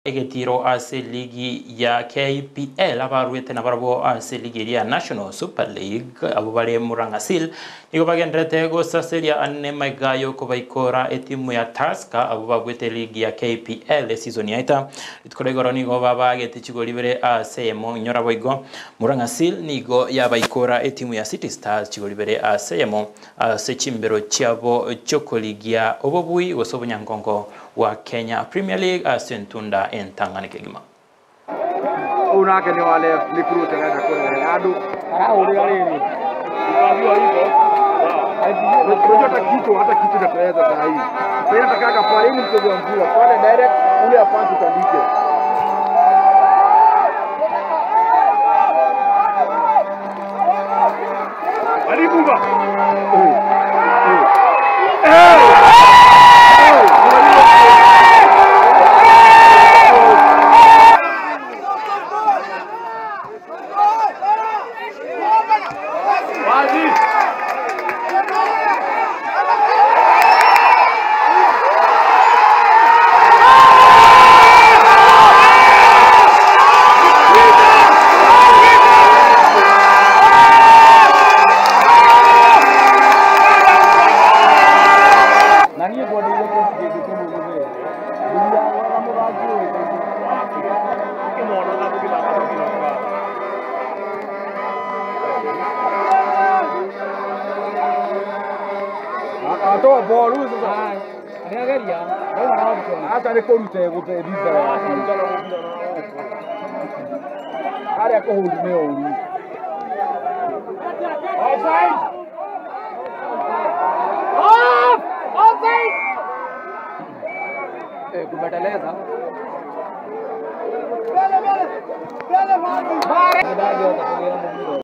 Egetiro ase ligi ya KPL abaruete nabarabwo ase ligi eria ya National Super League abwo bare Murang'a Seal nigo bagendererete gosaseria ane maiga yokobaikora etimu ya Tusker abwo babuete ligi ya KPL esizoni yaeta. Rituko ria igoro nigo babagete chigori ibere ase eyemo inyora boigo Murang'a Seal nigo yabaikora etimu ya City Stars chigori ibere ase eyemo ase chimbero chiabo chiokorigia obobui gose obonyankonko bwa Kenya Premier League ase entunda entang'ani kegima. Ou nake nĩ wa left nĩ cross arenda kũrehe andũ arahũrĩra rĩrĩ Unajua hata kitu hata kitu inateleza saa hii. Sasa inatakaga pale ni mchezo wa mpira. Pale direct ule apanti utandike. Na niĩ ngwendeire kĩndũ kĩngĩ kĩmwe mũthee. Ndiriagũraga mũthaki ũĩkaine. Atoa ball huyu sasa. Nĩageria, ndauma na option. Hata nĩ kũruta egũte thutha yake. Harĩa kũhũri nĩ ũru. Off! Offside! Eh, kumeteleza. Bare!